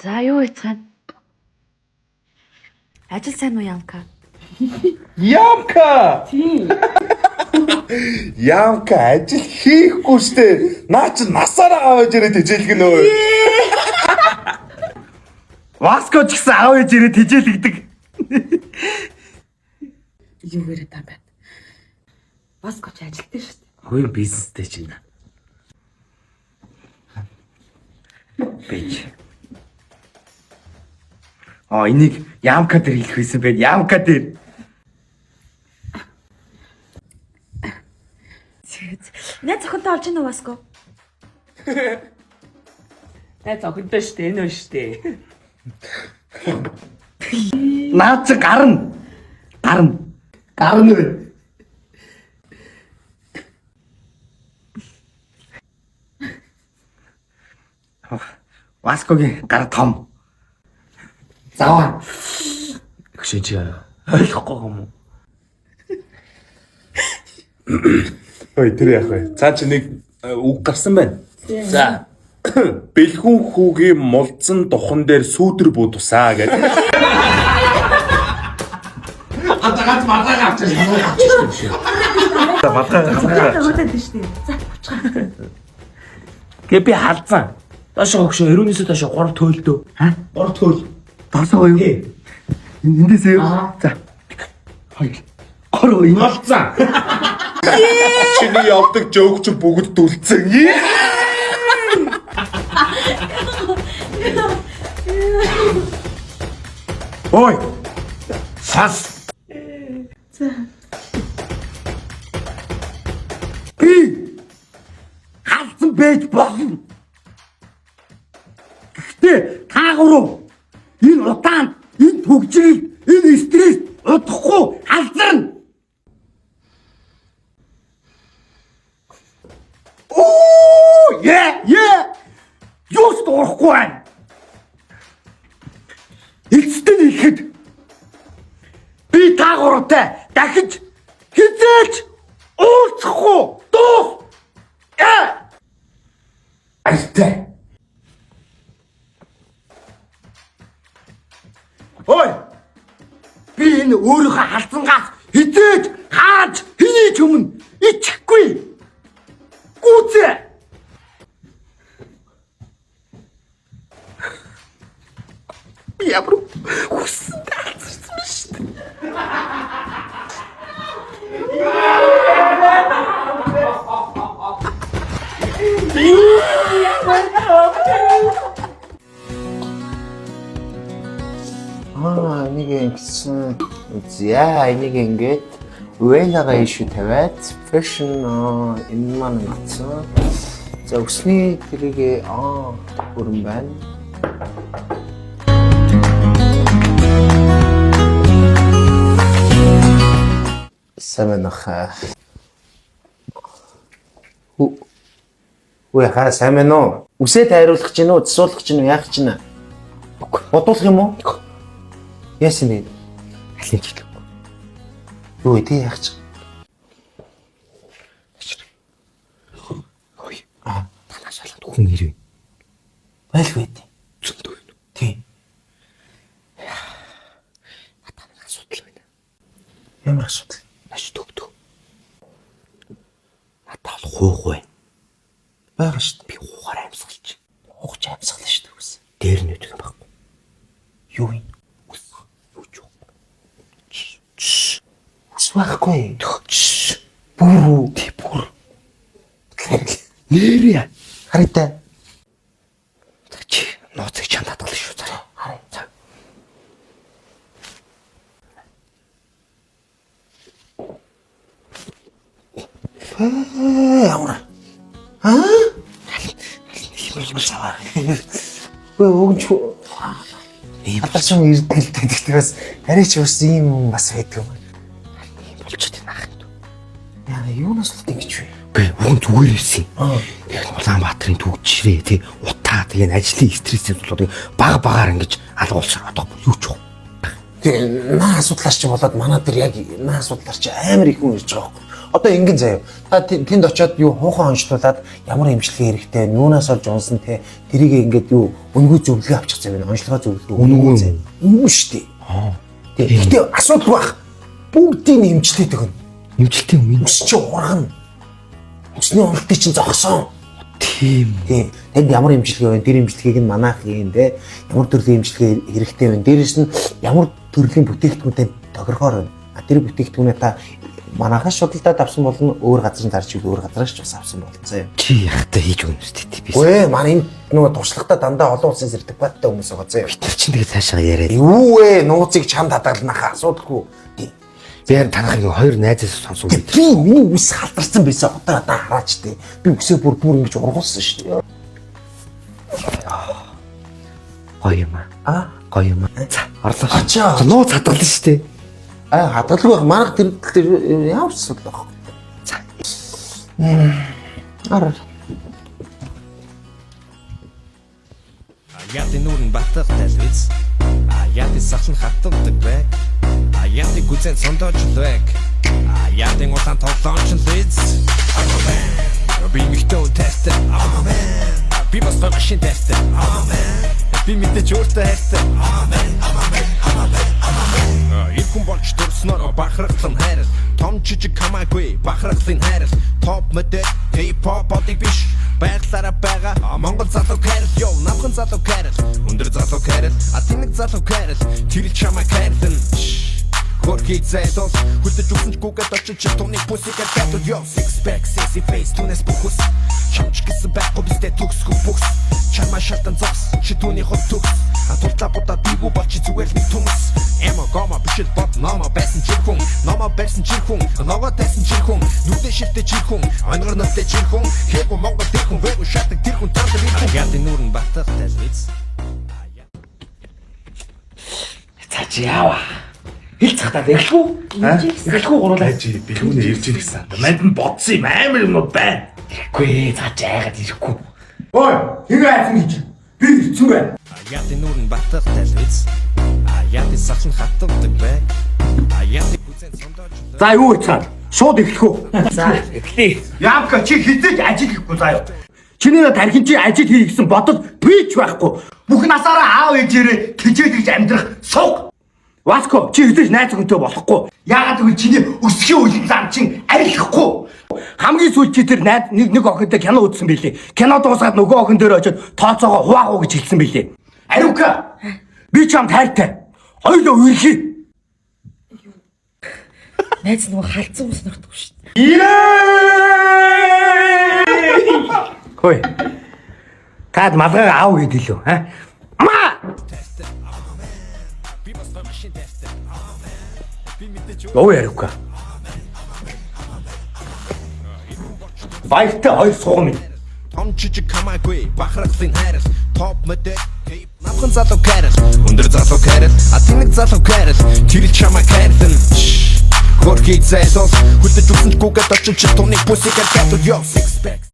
За юу хийцгаана? Ажил сайн уу, Ямка? Ямка! Тийм. Ямка ажил хийхгүй штэ. Наа чи насаараа аваад ирээд хичээлгэн өө. Васко ч гэсэн аав ээж ирээд хичээлэгдэг. Юу яриад байгаа юм бэ? Васко ч ажилттай шүү дээ. Хувийн бизнестэй чинь. Бэж. Аа, энийг Ямка дээр хэлэх байсан байх. Ямка дээр. Найз охинтой олж гинэ үү, Васко? Найз охинтой шүү дээ, энэ үү шүү дээ. Наа чи гарна. Гарна. Гарна вэ? Васкогийн гар том. Заваа. Өгшөө чи ойлгохгүй юм уу? Ой, тэр яах вэ? Цаа чи нэг үг гарсан байна. За. Бэлхүүн хүүгийн мулцсан духан дээр сүүдэр буу тусаа гэдэг. Гац малгай авчих. Малгай авчих. Өгөөд шүү дээ. За, буцгаа. Гэ би халзан. Доошоо өгшөө 99-өөс доошоо 3 төөлдөө. Ха? 3 төөл. Доосоо юу? Тий. Эндээс юу? За. 2 3 энэ. Мулцсан. Чиний явдаг жоок чи бүгд дүлцэн. Ой. Сас. За. Би халдсан байж болно. Гэхдээ та гурав энэ удаанд, энэ түгжрэл, энэ стресс удахгүй халзарна. Оо, яа, яа. Юу ч дуурахгүй байна. Эцэст нь ихэд би та гуравтай дахиж хизээч уулзахгүй дуус. Э! Баяртай. Ой! Би энэ өөрийнхөө халдсангаас хизээж хааж хэний ч өмнө ичихгүй. Гүцээ. Би ямар хүссэнтэй халдсарсан юм шүү дээ. Аа, энийг ингэсэн. За, энийг ингээд Вэлага ишүү тавиад fashion аа, энэ маань ингэсэн. За, өсний тэрийг бүрэн байна. Сайн байна уу? Хүү. Үгүй хаа сайн байна уу? Үсээ тайруулах чинь үү, засуулах чинь үү, яах чинь үү? Бодуулах юм уу? Яасан бэ? Алин ч хэлэхгүй. Юу вэ? Тий яах чинь? Ой. Танаас шалганд хүн ирвэ. Байлгүй дээ. Зөндөө байна. Тий. Надад нэг асуудал байна. Ямар асуудал? Маш төгтөө. Надад бол хуух байна. Байгаа шүү дээ. Би хуухаар амьсгалж. Хугч амьсгалаа шүү дээ үс. Дээр нь үтгэн байхгүй. Юу юм? Үс. Юу ч юу. Үс байхгүй. Чш. Бүр үү? Тий бүр. Нэрээ. Хараатай. За чи нууцыг чамд хадгална шүү. За. Хараа. За. Ээ ямар. Аа? Ямар цаваа. Үгүй уг нь ч Ийм алдарч юм ирдэг л дээ. Тэгтээ бас арай ч бас ийм юм бас байдаг юм. ийм болчиход байна ах. Яа, юунаас л ингэж вэ? Бэ уг нь зүгээр ирсэн. Яг Улаанбаатарын түгжрээ тий утаа тэгээ ажлын стрессээ болоод баг багаар ингэж алгуулсаар одоо юу ч уу. Тэгээ наа асуудлаар чи болоод манай дээр яг наа асуудлаар чи амар их хүн ирж байгаа байхгүй. Одоо ингэн заяа. Та тэнд очиод юу хуухан онцлуулад ямар эмчилгээ хэрэгтэй вэ? Юунаас олж унсан те? Тэрийг ингээд юу үнгүй зөвлөгөө авчих заяа. Онцлогоо зөвлөгөө. Үнэгүй юм. Үнэгүй шүү дээ. Тий. Гэхдээ асуудал байх. Бүгдийг нь эмчлээд өгнө. Эмчилтэй юм. Үс чи ургана. Үсний уналтыг чинь зогсон. Тийм. Тийм. Танд ямар эмчилгээ вэ? Тэр эмчилгээг нь манайх хийн те. Ямар төрлийн эмчилгээ хэрэгтэй вэ? Дээрээс нь ямар төрлийн бүтээгдэхүүн танд тохирохоор байна. А тэр бүтээгдэхүүнээ та манайхаас шудалдаад авсан болно, өөр газар нь зарж ивэл өөр газараас ч бас авсан болно заяа. Чи яхахтай хийж өгнө үстэй тий би. Үгүй ээ, манай энэ нөгөө туршлагатай дандаа олон улсын сертификаттай хүмүүс байгаа заяа. Тэр чинь тэгээ цаашаа яриад. Юу вэ? Нууцыг чамд хадгалнахаа асуудалгүй. Тийм. Би харин танахыг хоёр найзаас сонсов бид. Би миний үс халдарсан байсан. Одоо одоо хараач тээ. Би үсээ бүр бүр ингэж ургуулсан шүү дээ. Гоё юм аа. Аа. Гоё юм аа. За, орлоо. Ачаа. За, нууц хадгална шүү дээ. Аа, хадгалгүй байх. Манайх тэр тэр ямар ч асуудал байхгүй. За. Ар. Аяатын нүрэн батах талвиз. Аяатын сахлан хатамдаг байг. Аяатын гүзэн сондож лвэг. Аяатын улаан тоглоомч лиз. Би мэгтэн тайртай. Би бас гой машин тайртай. Би мэдээж өөртөө хайртай. Ир хүн болж төрснөөр бахархлан хайрал. Том жижиг хамаагүй бахархлын хайрал. Топ модель хип-хоп бодыг биш. Байглаараа байгаа Монгол залуу хайрал. Йоо, намхан залуу хайрал. Өндөр залуу хайрал. А тэнэг залуу хайрал. Тэр л чамайг хайрлан. Хөрхий зайлуул хүлдэж өгсөн ч гүгээд очиж чи түүний пүсигээр байтал. Yo, six pack sexy face түүнээс бүхс. Чамч гэсэн байхгүй бистэй төгсгөх бүхс. Чамаа шалтан зогс чи түүний хот төгс. А тултлаа будаа дийгүү бол чи зүгээр л нэг төмөс. Эмо гомо биш л бод номо байсан чирхэн. Номо байсан чирхэн. Ногоо тайсан чирхэн. Нүдэ шилтэй чирхэн. Онгор нүдэ чирхэн. Хээгүү Монгол тэрхэн. Вэгүү шатаг тэрхэн. Тантар ирхэн. Аяатын нүрэн батах талвиз. За чи яава. Хэл цахтаад эхлэв үү? Эхлэхгүй гуруулаа. Ажи бэлгүүнээ ирж ир гэсэн. Манд нь бодсон юм амар юмнууд байна. Ирэхгүй за чи айгаад ирэхгүй. Ой, хин айсан гэж. Би ирсэн байна. Аяатын нүрэн батах талвиз. Аяатын сахлан хатамдаг байг. Аяатын гүзэн сондож За юу хийцгаан? Шууд эхлэх үү? За эхлэе. Ямка чи хизээж ажил хийхгүй заяа. Чиний над тархин чи ажил хий гэсэн бодол би ч байхгүй. Бүх насаараа аав ээжээрээ тэжээд гэж амьдрах суг. Васко чи хизээж найз хүнтэй болохгүй. Яагаад гэвэл чиний өсөхийн үеийн зам чин арилахгүй. Хамгийн сүүлд чи тэр найз нэг нэг охинтой кино үзсэн билээ. Кино дуусгаад нөгөө охин дээр очиод тооцоогоо хуваах уу гэж хэлсэн билээ. Ариука. Би чамд хайртай. Хоёулаа үерхий. Найз нөгөө халдсан ус нөртөг шүү дээ. Хөөе. Таад малгай аав гэдэг лөө, аа? Маа! Би бас гой машин тайртай. Би мэдээж Юу ярихгүй. Баяртай хоёр сууган минь. Том жижиг хамаагүй бахархлын хайрал. Топ модель намхан залуу хайрал. Өндөр залуу хайрал. А тэнэг залуу хайрал. Тэр л чамайг хайрлан. Хөрхий зайлуул хүлдэж өгсөн ч гүгээд очиж чи түүний пүсигээр байтал. Yo, six pack.